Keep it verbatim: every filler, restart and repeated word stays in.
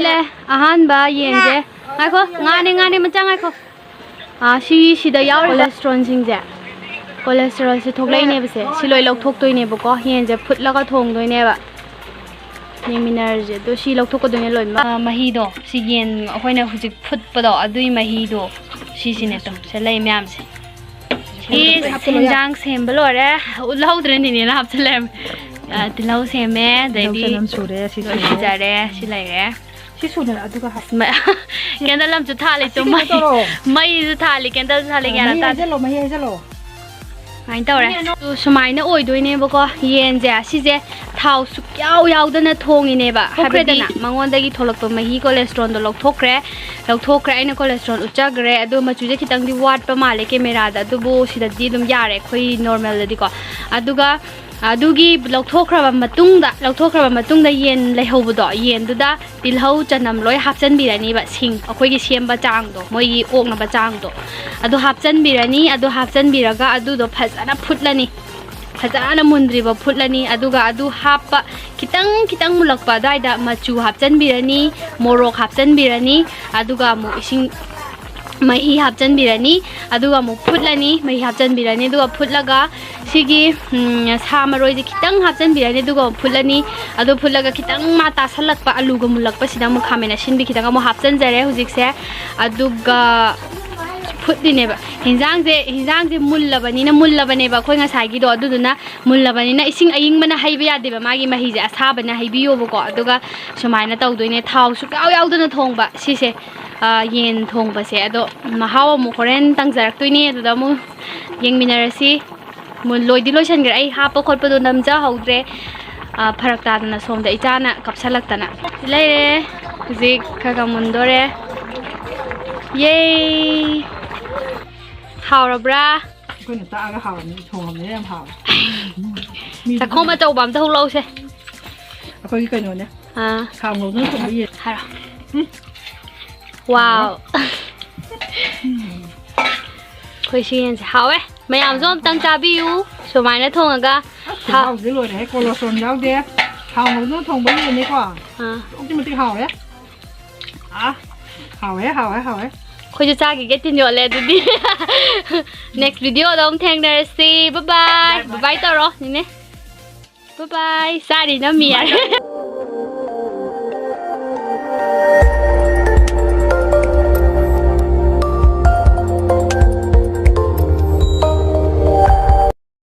ꯂꯦ, ꯑꯍꯥꯟꯕ ꯌꯦꯟꯁꯦ꯫ ꯉꯥꯏꯈꯣ, ꯉꯥꯅꯦ, ꯉꯥꯅꯦ, ꯃꯆꯥ ꯉꯥꯏꯈꯣ꯫ ꯑꯥ, ꯁꯤ ꯁꯤꯗ ꯌꯥꯎꯔꯤꯕ cholesterolꯁꯤꯡꯁꯦ, cholesterolꯁꯦ ꯊꯣꯛꯂꯛꯏꯅꯦꯕꯁꯦ꯫ ꯁꯤ ꯂꯣꯏ ꯂꯧꯊꯣꯛꯇꯣꯏꯅꯦꯕꯀꯣ꯫ ꯌꯦꯟꯁꯦ ꯐꯨꯠꯂꯒ ꯊꯣꯡꯗꯣꯏꯅꯦꯕ꯫ ꯌꯦꯡꯃꯤꯟꯅꯔꯁꯦ꯫ ꯑꯗꯣ ꯁꯤ ꯂꯧꯊꯣꯛꯀꯗꯣꯏꯅꯦ ꯂꯣꯏꯅꯃꯛ꯫ ꯑꯥ, ꯃꯍꯤꯗꯣ, ꯁꯤ ꯌꯦꯟ ꯑꯩꯈꯣꯏꯅ ꯍꯧꯖꯤꯛ ꯐꯨꯠꯄꯗꯣ, ꯑꯗꯨꯏ ꯃꯍꯤꯗꯣ ꯁꯤꯁꯤꯅꯦ꯫ ꯇꯨ, ꯁꯤ ꯂꯩ ꯃꯌꯥꯝꯁꯦ꯫ ꯁꯤ ꯍꯥꯞꯆꯤꯜꯂꯣ, ꯌꯥ-, ꯍꯤꯟꯖꯥꯡ ꯁꯦꯝꯕ ꯂꯣꯏꯔꯦ꯫ ꯎꯠꯍꯧꯗ꯭ꯔꯦ, ꯅꯦꯅꯦꯅ ꯍꯥꯞꯆꯤꯜꯂꯦ꯫ ꯑꯥ, ꯇꯤꯜꯍꯧ ꯁꯦꯝꯃꯦ, ꯇꯤꯜꯍꯧ, ꯑꯗꯩꯗꯤ ꯆꯅꯝ ꯁꯨꯔꯦ, ꯁꯤ ꯂꯣꯏ ꯁꯨꯔꯦ꯫ ꯁꯨꯖꯔꯦ, ꯁꯤ ꯂꯩꯔꯦ꯫ ꯁꯤ ꯁꯨꯗꯅ ꯑꯗꯨꯒ ꯍꯥꯞ-, ꯃ-, candle ꯑꯃꯁꯨ ꯊꯥꯜꯂꯤ꯫ ꯑꯁꯤ ꯇꯨ, ꯀꯩꯅꯣ ꯃꯩ-, ꯇꯧꯔꯣ꯫ ꯃꯩꯁꯨ ꯊꯥꯜꯂꯤ, candle ꯊꯥꯜꯂꯤ, ꯑ, ꯒ꯭ꯌꯥꯟ ꯑꯃ ꯃꯍꯤ ꯇꯥꯗꯦ꯫ ꯍꯩꯖꯜꯂꯣ, ꯃꯍꯤ ꯍꯩꯖꯜꯂꯣ꯫ ꯁꯨꯃꯥꯏꯅ ꯇꯧꯔꯦ꯫ ꯑꯗꯨ ꯁꯨꯃꯥꯏꯅ ꯑꯣꯏꯗꯣꯏꯅꯦꯕꯀꯣ ꯌꯦꯟꯁꯦ꯫ ꯁꯤꯁꯦ ꯊꯥꯎ ꯁꯨꯛꯌꯥꯎ ꯌꯥꯎꯗꯅ ꯊꯣꯡꯉꯤꯅꯦꯕ꯫ ꯍꯥꯏꯕꯗꯤ ꯊꯣꯛꯈ꯭ꯔꯦꯗꯅ꯫ ꯃꯉꯣꯟꯗꯒꯤ ꯊꯣꯛꯂꯛꯄ ꯃꯍꯤ cholesterolꯗꯣ ꯂꯧꯊꯣꯛꯈ꯭ꯔꯦ꯫ ꯂꯧꯊꯣꯛꯈ꯭ꯔꯦ꯫ ꯑꯩꯅ cholesterol ꯎꯠꯆꯈ꯭ꯔꯦ꯫ ꯑꯗꯣ ꯃꯆꯨꯁꯦ ꯈꯤꯇꯪꯗꯤ ꯋꯥꯠꯄ ꯃꯥꯜꯂꯦ cameraꯗ, ꯑꯗꯨꯕꯨ ꯁꯤꯗꯗꯤ ꯑꯗꯨꯝ ꯌꯥꯔꯦ ꯑꯩꯈꯣꯏ normalꯗꯗꯤꯀꯣ꯫ ꯑꯗꯨꯒ ꯑꯗꯨꯒꯤ ꯂꯧꯊꯣꯛꯈ꯭ꯔꯕ ꯃꯇꯨꯡꯗ, ꯂꯧꯊꯣꯛꯈ꯭ꯔꯕ ꯃꯇꯨꯡꯗ ꯌꯦꯟ ꯂꯩꯍꯧꯕꯗꯣ, ꯌꯦꯟꯗꯨꯗ ꯇꯤꯜꯍꯧ, ꯆꯅꯝ ꯂꯣꯏ ꯍꯥꯞꯆꯤꯟꯕꯤꯔꯅꯤꯕ, ꯁꯤꯡ, ꯑꯩꯈꯣꯏꯒꯤ ꯁꯦꯝꯕ ꯆꯥꯡꯗꯣ, ꯃꯣꯏꯒꯤ ꯑꯣꯛꯅꯕ ꯆꯥꯡꯗꯣ, ꯑꯗꯨ ꯍꯥꯞꯆꯤꯟꯕꯤꯔꯅꯤ꯫ ꯑꯗꯨ ꯍꯥꯞꯆꯤꯟꯕꯤꯔꯒ ꯑꯗꯨꯗꯣ ꯐꯖꯅ ꯐꯨꯠꯂꯅꯤ꯫ ꯐꯖꯅ ꯃꯨꯟꯗ꯭ꯔꯤꯕ ꯐꯨꯠꯂꯅꯤ꯫ ꯑꯗꯨꯒ ꯑꯗꯨ ꯍꯥꯞꯄ ꯈꯤꯇꯪ ꯈꯤꯇꯪ ꯃꯨꯜꯂꯛꯄ ꯑꯗꯨꯋꯥꯏꯗ ꯃꯆꯨ ꯍꯥꯞꯆꯤꯟꯕꯤꯔꯅꯤ, ꯃꯣꯔꯣꯛ ꯍꯥꯞꯆꯤꯟꯕꯤꯔꯅꯤ, ꯑꯗꯨꯒ ꯑꯃꯨꯛ ꯏꯁꯤꯡ, ꯃꯍꯤ ꯍꯥꯞꯆꯤꯟꯕꯤꯔꯅꯤ꯫ ꯑꯗꯨꯒ ꯑꯃꯨꯛ ꯐꯨꯠꯂꯅꯤ, ꯃꯍꯤ ꯍꯥꯞꯆꯤꯟꯕꯤꯔꯅꯤ꯫ ꯑꯗꯨꯒ ꯐꯨꯠꯂꯒ ꯁꯤꯒꯤ, ꯎꯝ, ꯁꯥ ꯃꯔꯣꯏꯁꯦ ꯈꯤꯇꯪ ꯍꯥꯞꯆꯤꯟꯕꯤꯔꯅꯤ꯫ ꯑꯗꯨꯒ ꯑꯃꯨꯛ ꯐꯨꯠꯂꯅꯤ꯫ ꯑꯗꯨ ꯐꯨꯠꯂꯒ ꯈꯤꯇꯪ ꯃꯥ ꯇꯥꯁꯜꯂꯛꯄ, ꯑꯂꯨꯒ ꯃꯨꯜꯂꯛꯄꯁꯤꯗ ꯑꯃꯨꯛ ꯈꯥꯃꯦꯟ ꯑꯁꯤꯟꯕꯤ ꯈꯤꯇꯪ ꯑꯃꯨꯛ ꯍꯥꯞꯆꯤꯟꯖꯔꯦ ꯍꯧꯖꯤꯛꯁꯦ꯫ ꯑꯗꯨꯒ ꯐꯨꯠꯂꯤꯅꯦꯕ꯫ ꯍꯤꯟꯖꯥꯡꯁꯦ, ꯍꯤꯟꯖꯥꯡꯁꯦ ꯃꯨꯜꯂꯕꯅꯤꯅ, ꯃꯨꯜꯂꯕꯅꯦꯕ ꯑꯩꯈꯣꯏ ꯉꯁꯥꯏꯒꯤꯗꯣ꯫ ꯑꯗꯨꯗꯨꯅ ꯃꯨꯜꯂꯕꯅꯤꯅ ꯏꯁꯤꯡ ꯑꯏꯪꯕꯅ ꯍꯩꯕ ꯌꯥꯗꯦꯕ, ꯃꯥꯒꯤ ꯃꯍꯤꯁꯦ ꯑꯁꯥꯕꯅ ꯍꯩꯕꯤꯌꯣꯕꯀꯣ꯫ ꯑꯗꯨꯒ ꯁꯨꯃꯥꯏꯅ ꯇꯧꯗꯣꯏꯅꯦ, ꯊꯥꯎ ꯁꯨꯛꯌꯥꯎ ꯌꯥꯎꯗꯅ ꯊꯣꯡꯕ ꯁꯤꯁꯦ, ꯑ, ꯌꯦꯟ ꯊꯣꯡꯕꯁꯦ꯫ ꯑꯗꯣ ꯃꯍꯥꯎ ꯑꯃꯨꯛ ꯍꯣꯔꯦꯟ ꯇꯪꯖꯔꯛꯇꯣꯏꯅꯦ, ꯑꯗꯨꯗ ꯑꯃꯨꯛ ꯌꯦꯡꯃꯤꯟꯅꯔꯁꯤ꯫ ꯃꯨꯟ-, ꯂꯣꯏꯗꯤ ꯂꯣꯏꯁꯤꯟꯈ꯭ꯔꯦ, ꯑꯩ ꯍꯥꯞꯄ ꯈꯣꯠꯄꯗꯣ ꯅꯝꯖꯍꯧꯗ꯭ꯔꯦ꯫ ꯑ, ꯐꯔꯛ ꯇꯥꯗꯅ ꯁꯣꯝꯗ ꯏꯆꯥꯅ ꯀꯞꯁꯜꯂꯛꯇꯅ꯫ ꯁꯤ ꯂꯩꯔꯦ꯫ ꯍꯧꯖꯤꯛ ꯈꯔ ꯈꯔ ꯃꯨꯟꯗꯣꯔꯦ꯫ ꯌꯦ! ꯍꯥꯎꯔꯕ꯭ꯔꯥ? ꯑꯩꯈꯣꯏꯅ ꯇꯥꯛꯑꯒ ꯍꯥꯎꯔꯕꯅꯤ, ꯊꯣꯡꯉꯕꯅꯤꯅ ꯌꯥꯝ ꯍꯥꯎꯔꯦ꯫ ꯆꯥꯛꯈꯣꯝ ꯑꯆꯧꯕ ꯑꯝꯇ ꯍꯨꯛꯂꯛꯎꯁꯦ꯫ ꯑꯩꯈꯣꯏꯒꯤ ꯀꯩꯅꯣꯅꯦ꯫ ꯑꯥ꯫ ꯊꯥꯎ ꯉꯧꯗꯅ ꯊꯣꯡꯕ ꯌꯦꯟ꯫ ꯍꯥꯏꯔꯣ꯫ ꯎꯝ꯫ ꯋꯥꯎ꯫ ꯑꯩꯈꯣꯏ ꯁꯤ ꯌꯦꯟꯁꯦ ꯍꯥꯎꯋꯦ꯫ ꯃꯌꯥꯝꯁꯨ ꯑꯝꯇꯪ ꯆꯥꯕꯤꯌꯨ꯫ ꯁꯨꯃꯥꯏꯅ ꯊꯣꯡꯉꯒ ꯑꯁ, ꯊꯥꯎ ꯈꯨꯍꯥꯎꯁꯦ ꯂꯣꯏꯔꯦꯍꯦ꯫ Cholesterol ꯌꯥꯎꯗꯦ꯫ ꯊꯥꯎ ꯉꯧꯗꯅ ꯊꯣꯡꯕ ꯌꯦꯟꯅꯤꯀꯣ꯫ ꯑꯥ꯫ ꯑꯗꯨꯛꯀꯤ ꯃꯇꯤꯛ ꯍꯥꯎꯔꯦ꯫ ꯑꯥ, ꯍꯥꯎꯋꯦ, ꯍꯥꯎꯋꯦ, ꯍꯥꯎꯋꯦ꯫ ꯑꯩꯈꯣꯏꯁꯨ ꯆꯥꯈꯤꯒꯦ ꯇꯤꯟ ꯌꯣꯠꯂꯦ ꯑꯗꯨꯗꯤ꯫ Next video ꯗ ꯑꯃꯨꯛ ꯊꯦꯡꯅꯔꯁꯤ꯫ Bye bye. Bye bye ꯇꯧꯔꯣ ꯅꯤꯅꯦ. Bye bye. ꯆꯥꯔꯤ ꯅꯝꯃꯤ ꯌꯥꯔꯦ꯫